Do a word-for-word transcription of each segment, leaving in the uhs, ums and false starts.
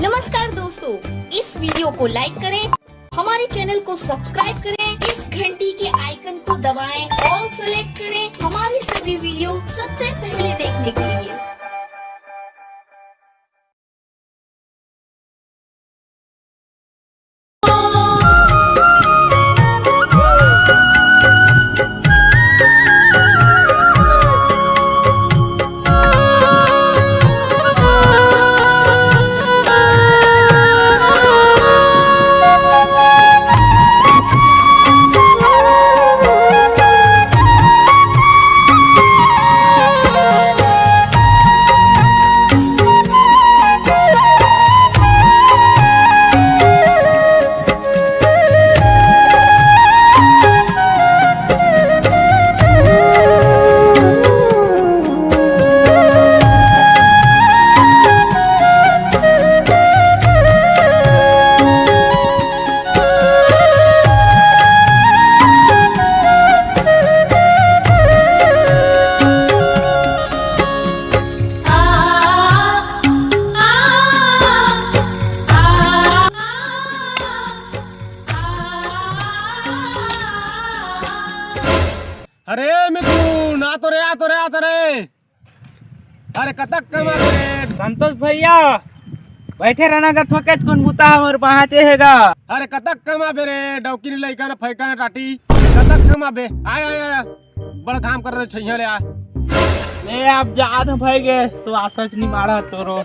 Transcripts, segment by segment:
नमस्कार दोस्तों, इस वीडियो को लाइक करें, हमारे चैनल को सब्सक्राइब करें, इस घंटी के आइकन को दबाएं, ऑल सेलेक्ट करें हमारी सभी वीडियो सबसे पहले देखने के लिए। अरे मिथुन, आ तो रे, आ तो रे, आ तो रे। अरे कतक कमाबे रे? संतोष भैया, बैठे रहना गा, थोकेच कुन बुता हमर पहाचे हे गा। अरे कतक कमाबे रे, डौकी लइका न फैका न टाटी, कतक कमाबे? आय, आय, आय, बड़ काम कर रहे छैया ले आ। ले आप जात भाई के श्वासच निमाड़ा तोरो।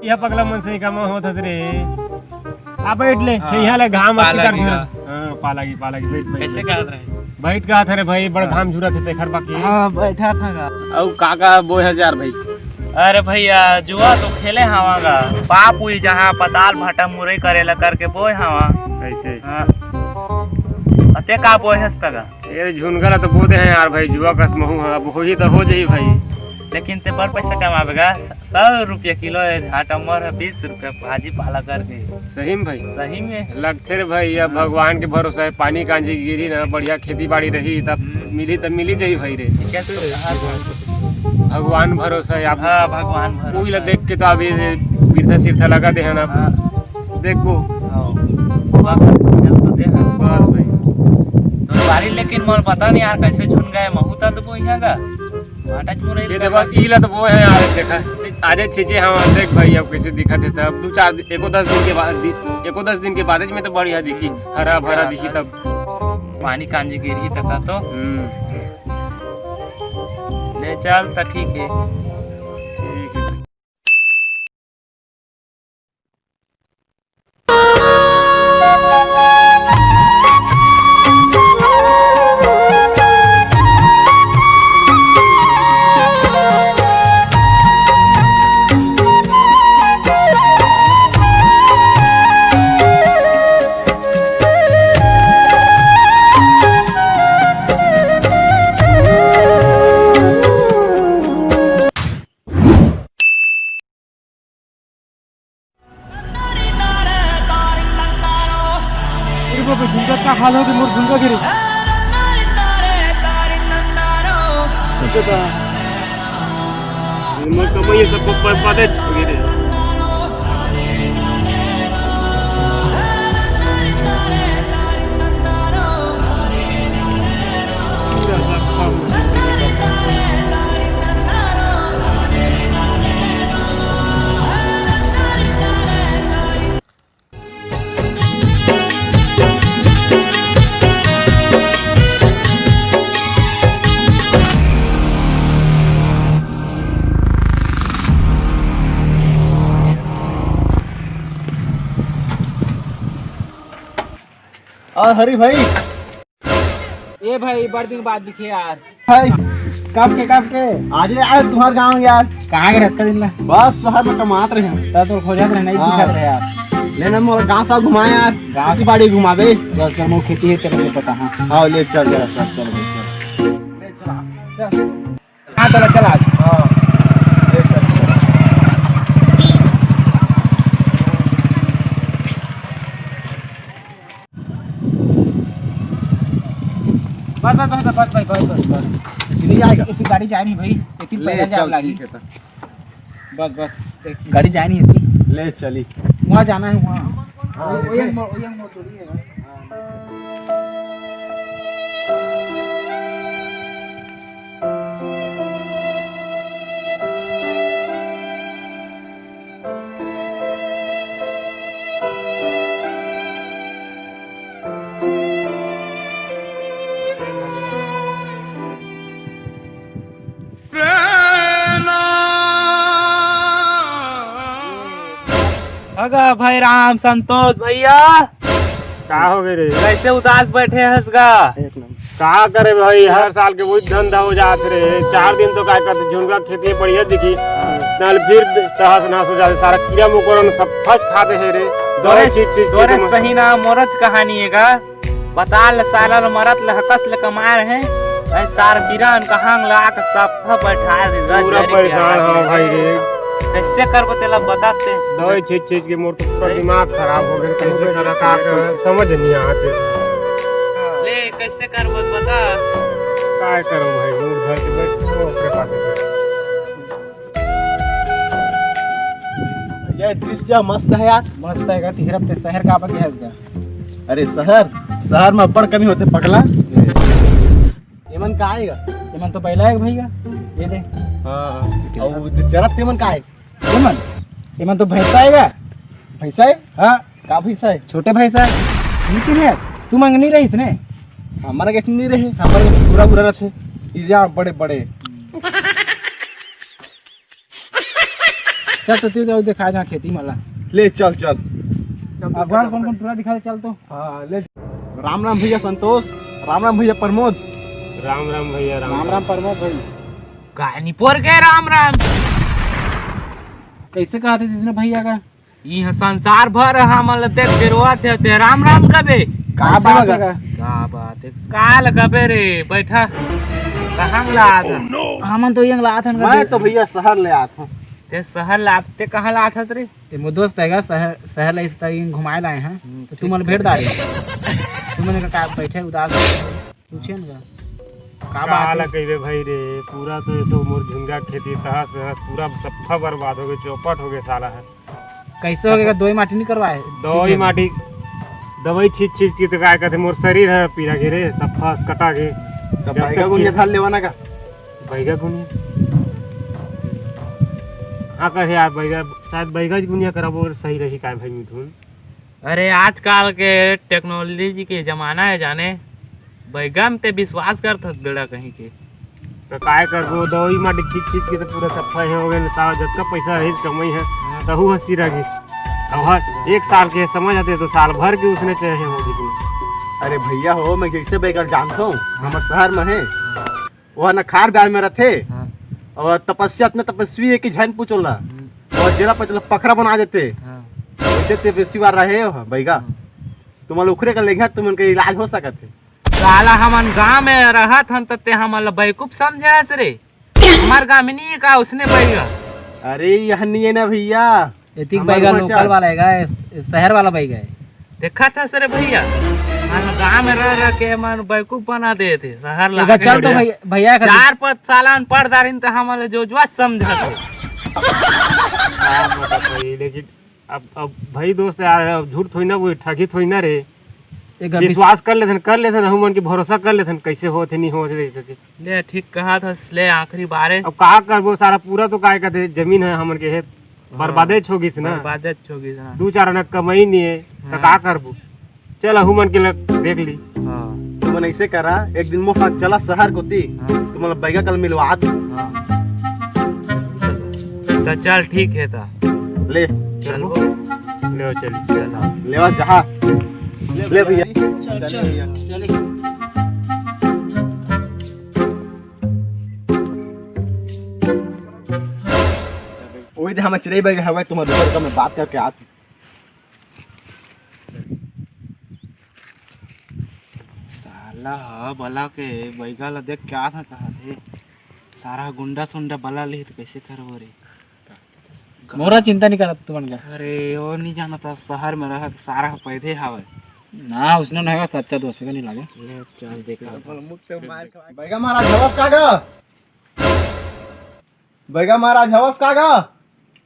यह पगला मन से कमा होत हस रे। आ बैठ ले, हाँ, छैया ले घाम पाला अतिकर की झुरत। हाँ, पाला की, पाला की, बैठ, बैठ, कैसे बैठ। कहत रहे? बैठ कहत हरे भाई, बड़ हाँ। घाम झुरत हे तेखर बाकी। हाँ, बैठा था का। अउ का का बोए हजार भाई? अरे भैया, जुआ तो खेले हवा गा। पाप हुई जहाँ पताल भाटा मुरई करेला करके बोए हवा। कैसे? हाँ। अते का बोए हस तगा? ए झुनगा ला तो बोदे हैं यार भाई, जुआ कस महू ह, अब होही तो हो जाही भाई। लेकिन ते बड़ पैसा कमाबे गा, सौ रुपया किलो है, झाट अमर है, बीस रुपया भाजी पाला करके। सही में भाई? सही में। लगथे रे भाई, अब भगवान के भरोसा है, पानी कांजी गिरी ना, बढ़िया खेती बाड़ी रही, तब हम्म। मिली, तब मिली जाही भाई रे। ठीक है, तो कहा था। भगवान भरोसा है आप। हाँ, भगवान भरोसा उही ला है। देख के तो अभी वृद्धा सिरथा लगा दे है ना। हाँ। देखबो। हाँ। वाह, जब तो दे है। बस भाई। तो बारी लेकिन मोर पता नहीं यार, कैसे झुन गए, महू ता तो वो यहाँ का। भाटा क्यों रही ये देखो, ई ला तो वो है यार, देखा। आजे छींचे हम देख भाई, अब कैसे दिखा देता है। अब दो चार, एको दस दिन के बाद दि-, एको दस दिन के बाद में तो बढ़िया दिखी, हरा भरा दिखी तब। पानी कांजी गिरही तक तो। हम्म। ले चल, त ठीक है। ठीक है। अरे बाप रे, झुमका का हाल हो गया, मोर झुमका गिरे। मोर कमाई सब प-, प-, पते गिरे। और हरी भाई। ए भाई, बड़ दिन बाद दिखे यार। भाई, कब के, कब के? आज यार तुम्हार गांव यार। कहाँ के रहता दिन ला? बस शहर में कमात रहे हैं। तब तो खोजत रहे, नहीं हाँ। दिखत रहे यार। लेना मोर गांव सब घुमाए यार। गांव खेती बाड़ी घुमावे। चल, चल, मोर खेती है, तेरे को पता है। हाँ, ले चल, चल, चल, चल, भाई, चल। ले चला, चल। हाँ, चला, चला। हाँ। ले चल, चल। बस, बस, बस, बस, भाई, बस, बस, बस। ये आएगा। एती गाड़ी जाए नहीं भाई, एती ले, पैदल जाए चल, लागी। ठीक है तो। बस, बस, एक गाड़ी जाए नहीं एती। ले, चली। वहाँ जाना है, वहाँ। हाँ, वही, वही मोड़, वही मोड़ थोड़ी है। अगा भाई राम संतोष भैया, का हो गए रे? कैसे उदास बैठे हस गा? का करे भाई, हर साल के वही धंधा हो जात रे। चार दिन तो का करते, झुनगा खेती बढ़िया दिखी, नाल फिर तहस नहस हो जाते, सारा कीड़ा मकोड़ा ने सब फट खाते है रे। दवाई तोरे, छीट छीट के तोरे तुम सही ना मोरच कहानी है गा। बताल साला ल मरत ल हकस ल कमाए रहे। ऐ सार किरण कहांग ला के सब बैठा दे। पूरा परेशान हो भाई रे। कैसे करबो तेला बता ते? दवाई छीट छीट के मोर तो पूरा दिमाग खराब हो गया। कैसे करा का करे, समझ नहीं आते। ले कैसे करबो बता। काय करो भाई, मूड भर के बैठ ओकरे पास। ये दृश्य मस्त है यार। मस्त है गा, तिहरब ते शहर का बगे हस गा। अरे शहर, शहर में बड़ कमी होते पगला। एमन का आएगा? एमन तो बैला है भैया, ये दे। हाँ, और जो चरत तेमन का आएगा? एमन, एमन तो भैंसा आएगा। भैंसा है? हाँ। का भैंसा है? छोटे भैंसा। नहीं चिन्हे? तू मंगनी रहीस ने? हमारा कैसे नहीं रहे? हमारे पूरा पूरा रहते। इजा बड़े बड़े। चल तो तू जाओ दिखा जहाँ खेती मला। ले चल चल। चल तो अगवान कौन कौन पूरा दिखा दे चल तो। हाँ ले। राम राम भैया संतोष। राम राम भैया प्रमोद। राम राम भैया, राम राम राम राम। प्रमोद भाई। कानी पोर के राम राम। कैसे कहा थे जिसने भैया का? इहाँ संसार भर हमन ल देख के रोवत हे, ते राम राम कबे? का बात हे? का बात हे? का ल कबे रे? बैठा। कहाँ ल आत हन? हमन तो यंग ल आत हन मैं कबे। तो भैया शहर ले आत हूँ। ते शहर ल आत, ते कहाँ ल आत हस रे? ते मोर दोस्त हे गा, शहर, शहर ल इस तरह घुमाए लाए हैं। हम्म, तो तुमन ठीक भेंट है। दारे। तुमन का, का बैठे उदास पूछे न गा। का का बात ला हे? कहिबे भाई रे, पूरा तो ऐसे मोर झुनगा खेती तहस नहस पूरा सफा बर्बाद हो गए, चौपट हो गए साला है। कैसे हो गया? दवाई माटी नहीं करवाए? दवाई माटी, दवाई छीट छीट के तो काय कहते, मोर शरीर है पीरा गे रे, सब फस कटा गे। तब जब बैगा तक गुनिया कि धान लेवाना का? बैगा गुनिया? हाँ कहे यार, बैगा, शायद बैगा गुनिया कराबो सही रही काय भाई मिथुन? अरे आजकल के टेक्नोलॉजी के जमाना है जाने, बैगा में ते विश्वास करत हस बेड़ा कहीं के। तो काय करबो, दवाई माटी छीट छीट के तो पूरा सफा हे हो गए, साला जतका पैसा हे कमाई है, हाँ। तहू हंसी रह गई। अब हर एक साल के समझ आते तो साल भर के उसने चाहे हो जितने। अरे भैया हो, मैं जैसे बैगा जानता हूँ, हमारे शहर में है, वो ना खार ब्याल में रहते, हाँ। और तपस्या इतना तपस्वी है कि झन पूछो ला। हम्म। और जेला पचला पखरा बना देते। हाँ। वैसे तपस्वी वाला रहे हो बैगा। हाँ। तुम लोग उखरे का लेंगे, तुम उनका इलाज हो सकत है। साला हमन गांव में रहत हन त ते हमन ल बेवकूफ समझे हस रे। हमार गांव में नहीं है का उसने बैगा? अरे यह नहीं है ना भैया। एतिक हमर बैगा उमर लोकल चार। वाला है गा, ए, ए, शहर वाला बैगा है। देखा था सर भैया, हम गांव में रह रह के हमन बेवकूफ बना दे थे, शहर ला एगा चल तो भैया, भैया का चार पांच साल हम पढ़ दारिन त हमन ल जोजवा समझत हो। का बता भाई, लेकिन अब, अब भाई दोस्त यार, अब झूठ थोड़ी ना बोली, ठगी थोड़ी ना रे। एक विश्वास कर लेथन, कर लेथन, हमन के भरोसा कर लेथन, कैसे होत हे, नहीं होत हे, देख के। ले, ठीक कहा था, ले, आखिरी बार हे। अब का करबो, सारा पूरा तो काय कहते, जमीन है हमन के, हे, हाँ। बर्बादे छ होगिस ना। बर्बादे छ होगिस ना। दू चार आना कमाई नहीं है, तो हाँ। का करबो? चल, अहू मन के लग देख ली। हाँ। तुमन ऐसे करा, एक दिन मोर साथ चला शहर कोती, हाँ। तुमन बैगा कल मिलवात। हाँ। तो चल, ठीक है ता। ले। चल। ले चल। चल, हाँ। लेवा जहा। ले भैया। चल, चल चल। भैया। चल। ओही दे हम चिरई बैगा हवय, तुम्हारे दोपहर का मैं बात करके आत। साला ह बला के बैगा ला देख के आत ह कहा थे। सारा गुंडा सुंडा बला लिही त कैसे करबो रे? मोरा चिंता नहीं करत तुमन का। अरे, वो नहीं जाना था, शहर में रह के सारा पैदे हावय। ना, उसने नहीं होगा, सच्चा दोस्त का नहीं लागे। ले, चल देखा। बैगा महाराज, नमस्कार गा। बैगा महाराज हवस का गा?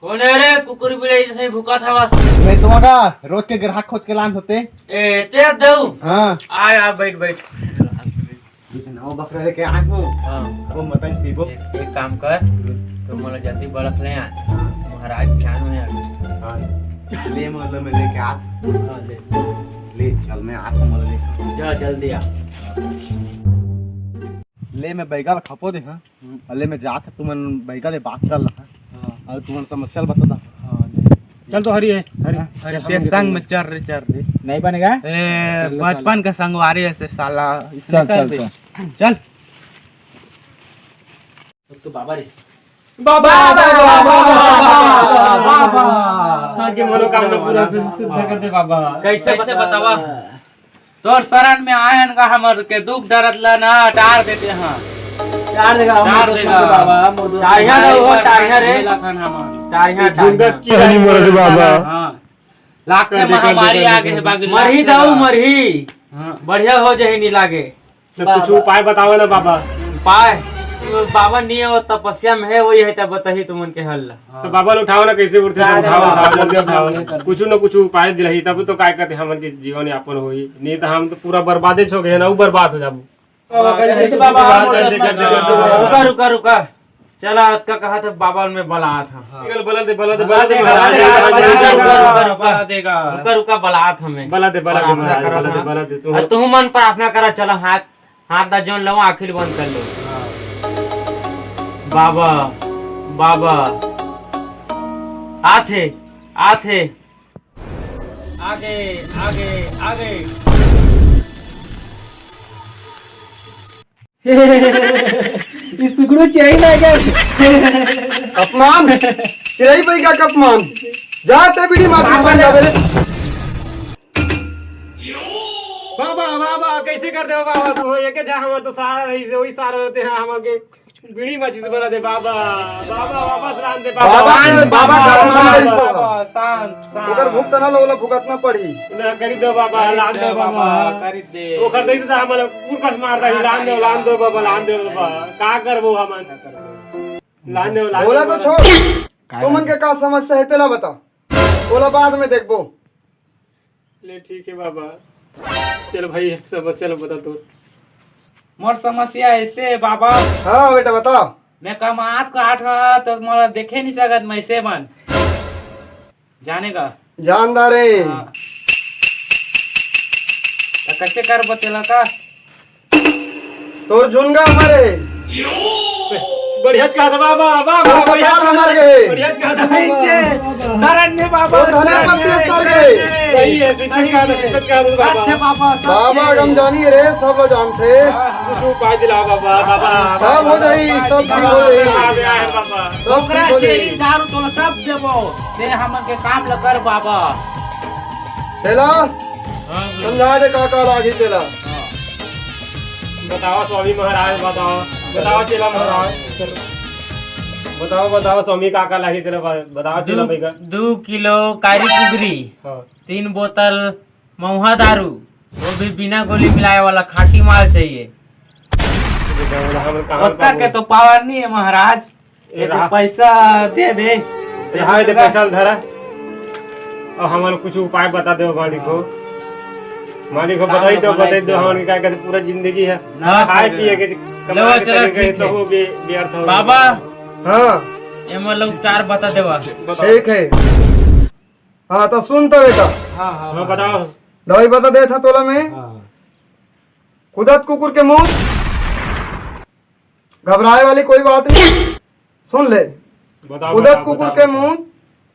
कोन हे रे, कुकुर बिलाई जइसे भूकत हवस? मैं तो गा, रोज के ग्राहक खोज के लान होते। ए, तेर दऊ? हाँ। आ, आ, बैठ, बैठ। कुछ नवा बकरा लेके आए हो। हाँ। वो मटन पीबो। एक, एक काम कर, तो मोला जल्दी बड़क ले आ। हाँ। महाराज बिहान में आ। हाँ। ले मतलब मैं लेके आ। हाँ, ले। ले, चल, मैं आता हूँ, मतलब, ले। जा, जल्दी आ। ले, मैं बैगा ला खपो दे, हाँ। हम्म। अले में जात हे, तुमन बैगा ले बात कर ला। हाँ। अउ तुमन समस्या ल बता दा। हाँ, ले। चल तो हरी है, हरी। हाँ, हरी, हम संग में चल रे, चल रे। नहीं बनेगा? ए, चल लो बचपन साला। का संगवारी ऐसे साला, इसमें चल, कर चल, दे। चल। चल। तो बाबा रे। बाबा, बाबा, बाबा, बाबा। हर के मनोकामना पूरा सिद्ध, सिद्ध कर दे बाबा। कैसे कैसे बतावा? बतावा? तोर शरण में आए हन का, हमर के दुख दर्द ला ना टार देते हैं। टार देगा, हम टार दोस्तों देगा। के बाबा, हम दोस्तों टारिया के ना हो, बाबा। टारिया रे। टारिया, झुंडत टारिया। की रानी मरद बाबा। हाँ। लागते कर दे, कर दे, महामारी कर दे, आ गई कर दे। बागी मरही लागते दाऊ, बा। मरही। हाँ। बढ़िया हो जाही नी लागे। तो कुछ बाबा। उपाय बताओ ना बाबा। उपाय? बाबा नहीं हो, तपस्या में है, वही है तब बताही तुमन के हल ला। तो बाबा ल उठाओ ना, कैसे उठथे तो अरे उठाओ, बाबा, उठाओ, जल्दी जल्दी उठाओ। उठाओ। कुछ न कुछ उपाय दिलाही, तब तो काय कहते हमन के जीवन यापन होही, नहीं तो हम तो पूरा बर्बादे हो गए ना, वो बर्बाद हो जाबो। बाबा, कर दे, बाबा, कर दे, कर दे, कर दे। रुका, रुका, रुका। चला, अतका कहा था बाबा मैं बलात हूँ। हाँ। चल, बला दे, बला दे, बला दे, बला दे, बला दे, बला दे, बला दे, बला दे। रुका, रुका, बला दे। रुका, रुका, बलात हूँ मैं। बला दे, बला दे, प्रार्थना बला दे, करत बला दे, हूँ। बला दे, तू। और तुम मन प्रार्थना करा, चला, हाथ हाथ ला जोन लो, आँखी ल बंद कर लो। हाँ। बाबा, बाबा, आथे, आथे। आगे, आगे, आगे। ये सुगड़ू चाहिए ना क्या? अपमान, चिरई भाई का अपमान। जा ते बीड़ी मार के बन जावे रे। बाबा, बाबा, कैसे कर दे बाबा? तू एक जा, हम तो सारा रही से, वही सारा रहते हैं, हम के बीड़ी माचिस बना दे बाबा। बाबा, वापस लान दे बाबा। बाबा के, बाबा का अपमान है सब। बाबा, शांत, शांत। ओकर भुगतना ला ओला भुगतना पड़ही। ना करी दे बाबा, लान दे बाबा। करी दे। ओकर दे दे हमन कुकुर कस मार दे, लान दे, लान दे बाबा, लान दे बाबा। का करबो हमन? लान दे, लान दे ओला तो बाबा। छोड़। तुमन के का समस्या है तेला बता। ओला बाद में देखबो। ले ठीक है बाबा। चल भाई, समस्या ला बता तो। मोर समस्या ऐसे है बाबा। हाँ बेटा बता। मैं कमात काट रहा तो मोला देखे नहीं सकत मैं से मन। जाने का? जानदार है। हाँ। तो कैसे कर बतेला का? तोर झुनगा हमारे। बढ़िया कहा था बाबा, बाबा, तोर बढ़िया कपार कहा था। हमारे। बढ़िया कहा था बाबा। शरण में बाबा, तोर धने शरण पत्नी में, सर शरण गए। में। सही है, शिक्षक कहा था, शिक्षक कहा था बाबा। सत्य बाबा, सत्य। बाबा हम जानी रे, सब लोग जानते। कुछ उपाय दिला बाबा, बाबा, सब हो जाई, सब ठीक हो जाई। आ गया है बाबा। सब ठीक ओकरा हो जाई। छेड़ी दारू तोला सब देबो, ते हमन के काम ल कर बाबा। तेला हाँ, समझा दे का का लागी तेला। हाँ। बताओ स्वामी महाराज, बताओ, बताओ चेला महाराज, बताओ, बताओ स्वामी का का लागी तेला, बताओ चेला दू, भाई का। दू किलो कारी कुगरी, हाँ। तीन बोतल महुआ दारू, वो भी बिना गोली मिलाए वाला खाटी माल चाहिए। हम कहाँ ओतना के पाबो? तो पावर नहीं है महाराज। ए, ये तो रहा। पैसा दे दे। रहा दे, पैसा धरा। और हमन कुछ उपाय बता दे मालिक हो। मालिक हो, बताई दो, बताई दो, हमन का कहते पूरा जिंदगी है। ना खाए पिए के, लो, कमाए के चलो, तरीका ठीक है। तो वो भी व्यर्थ हो बाबा। हाँ। ये मतलब उपचार बता देवा। ठीक है। हाँ, तो सुन तो बेटा। हाँ, हाँ, हाँ, हाँ। बताओ। दवाई बता दे था तोला में। हाँ। कुदत कुकुर के मुंह। घबराए वाली कोई बात नहीं। सुन ले। बताओ, कुदत बताओ, कुकुर बताओ। के मुंह।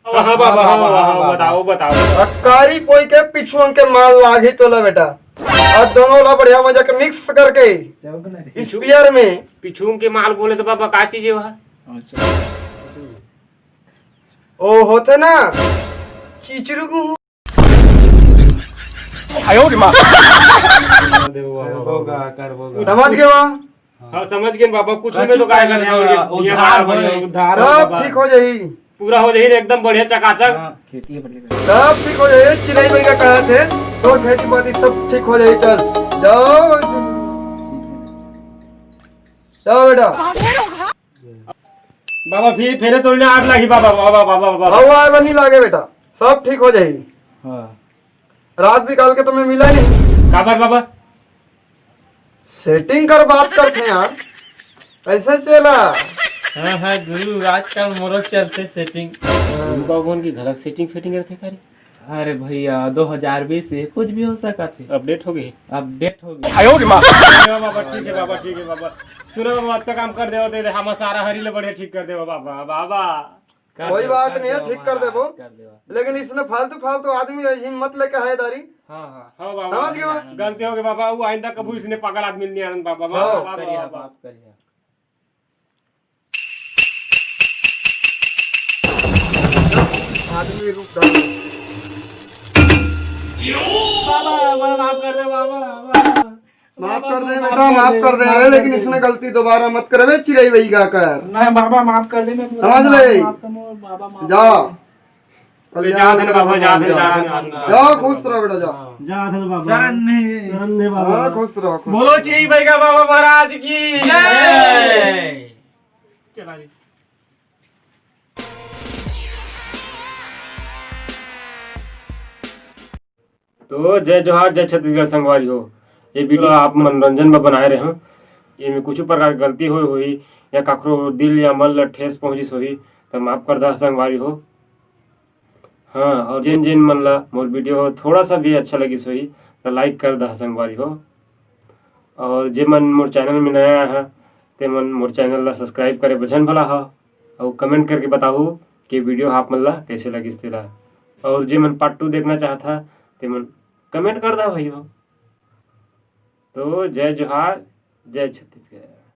हाँ, हाँ, बाबा, हाँ, हाँ, हाँ, हाँ, हाँ, बताओ, बताओ। अकारी पोई के पिछुआ के माल लागी तोला बेटा। और दोनों ला बढ़िया मजा के मिक्स करके चौक ना रे। स्पीयर में। पिछुआ के माल बोले तो बाबा का चीज है वह? अच्छा। ओ होते ना चिचरू को। आयो रे माँ। करबोगा, करबोगा। समझ गए वहाँ? हाँ, समझ गए बाबा, कुछ में तो काय करते हैं, उनके उद्धार बढ़िया, बढ़िया, हो। उद्धार हो सब बाबा। ठीक हो जाई। पूरा हो जाई, एकदम बढ़िया चकाचक। हाँ, खेती है बढ़िया। सब ठीक हो जाई, चिरई भाई का कहा थे, तोर खेती बाड़ी सब ठीक हो जाई, चल। जाओ। जाओ बेटा। बाबा, फिर फेरे तोड़ने आग लागी बाबा, बाबा, बाबा, बाबा। हवा आए बनी लागे बेटा, सब ठीक हो जाही। हाँ। रात बिकाल के तुम्हें मिला नहीं। काबर बाबा? सेटिंग कर बात करते हैं यार, कैसे चला? हाँ, हाँ, गुरु, आजकल मोरो चलते सेटिंग। हाँ। गुरु बाबा मन की घलक सेटिंग फेटिंग रहते का रे? अरे भैया, दो हजार बीस है, कुछ भी हो सकत है। अपडेट हो गई। अपडेट हो गई। आयो रे माँ। ठीक है बाबा, ठीक है बाबा, ठीक है बाबा। सुनो बाबा, अब तो काम कर देवा, दे दे, हम सारा हरी ले बढ़िया ठीक कर देवा बाबा, बाबा। कर कोई देवा, बात कर नहीं है, देवा ठीक कर महाराज, देबो। कर देवा। लेकिन इसने फालतू, फालतू आदमी हिम्मत लेके है दारी। हाँ, हाँ। हाँ बाबा, समझ गए बाबा? गलती हो गई बाबा, वो आइंदा कभू इसने पागल आदमी नहीं आनंद बाबा, बाबा, हाँ। बाबा, करिया, बाबा। माफ करिया। आदमी रूप धारण। बाबा, बाबा, माफ कर दे बाबा, बाबा। माफ कर दे बेटा, माफ कर दे। अरे लेकिन इसने गलती दोबारा मत करबे, चिरई वही गा कर। नहीं बाबा, माफ कर दे, मैं समझ ले। माफ कर दे, बाबा, माफ जा। कर दे। जा धन बाबा, जा धन, जा धन। जा, खुश रहो बेटा, जा। जा धन बाबा। शरण नहीं। शरण नहीं बाबा। हाँ, खुश रहो, खुश बोलो रहो। चिरई बैगा बाबा महाराज की जय। चला जी। तो जय जोहार, जय छत्तीसगढ़ संगवारी हो। ये वीडियो आप मनोरंजन बर बनाए रहे हो, ये में कुछ प्रकार के गलती होए होही या काकरो दिल या मन ला ठेस पहुँचिस होही, तो माफ कर दहा संगवारी हो। हाँ, और जेन जेन मन ला मोर वीडियो थोड़ा सा भी अच्छा लगिस होही, तो लाइक कर दहा संगवारी हो। और जे मन मोर चैनल में नया आए हा, ते मन मोर चैनल ला सब्सक्राइब करे बर झन भुलाहा, और कमेंट करके बताहू कि वीडियो आप मन ला कैसे लगिस तेला। और जे मन पार्ट टू देखना चाहत हा, ते मन कमेंट कर दहा भाई हो। तो जय जोहार, जय छत्तीसगढ़।